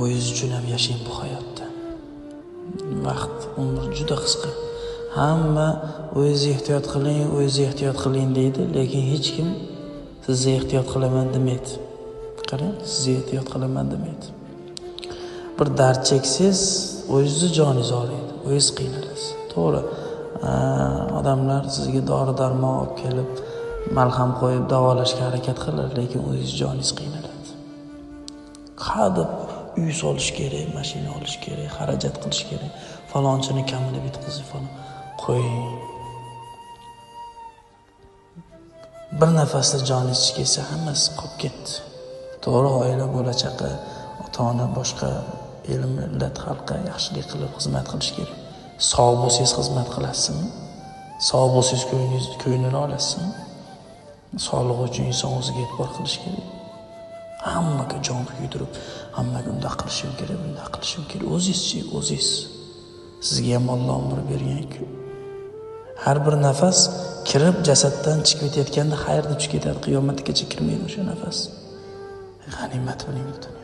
O'zingiz uchun ham yashang bu hayotda. Vaqt, umr juda qisqa. Hamma o'zingiz ehtiyot qiling, o'zingiz ehtiyot qiling deydi, lekin hech kim sizni ehtiyot qilaman demaydi. Qarang, sizni ehtiyot qilaman demaydi. Bir dard cheksangiz, o'zingizni joningiz og'riydi, o'zingiz qiynalasiz. To'g'ri, odamlar sizga dori-darmon olib kelib, malham qo'yib davolashga harakat qiladi, lekin o'zingiz joningiz qiynaladi. Qadib uy solish kerak, mashina olish kerak, xarajat qilish kerak, falonchini kamini bitqizib falan. Qo'ying. Bir nafasda joningiz kelsa, hammasi qolib ketdi. To'g'ri, oila, bola chaqa, ota-ona, boshqa el, millat, xalqqa yaxshilik qilib xizmat qilish kerak. Sog' bo'lsangiz xizmat qilasizmi? Sog' bo'lsangiz ko'nglini olasizmi? Sog'lig'i uchun inson o'ziga e'tibor qilish kerak. Hammaga jon kuydirib, hammaga unday qilishim kerak, bunday qilishim kerak. O'zingizchi, o'zingiz. Sizga ham Alloh umr bergan-ku. Har bir nafas kirib jasaddan chiqib ketayotganda xayr deb chiqib ketadi, qiyomatgacha kirmaydi o'sha nafas. G'animat biling bu dunyo.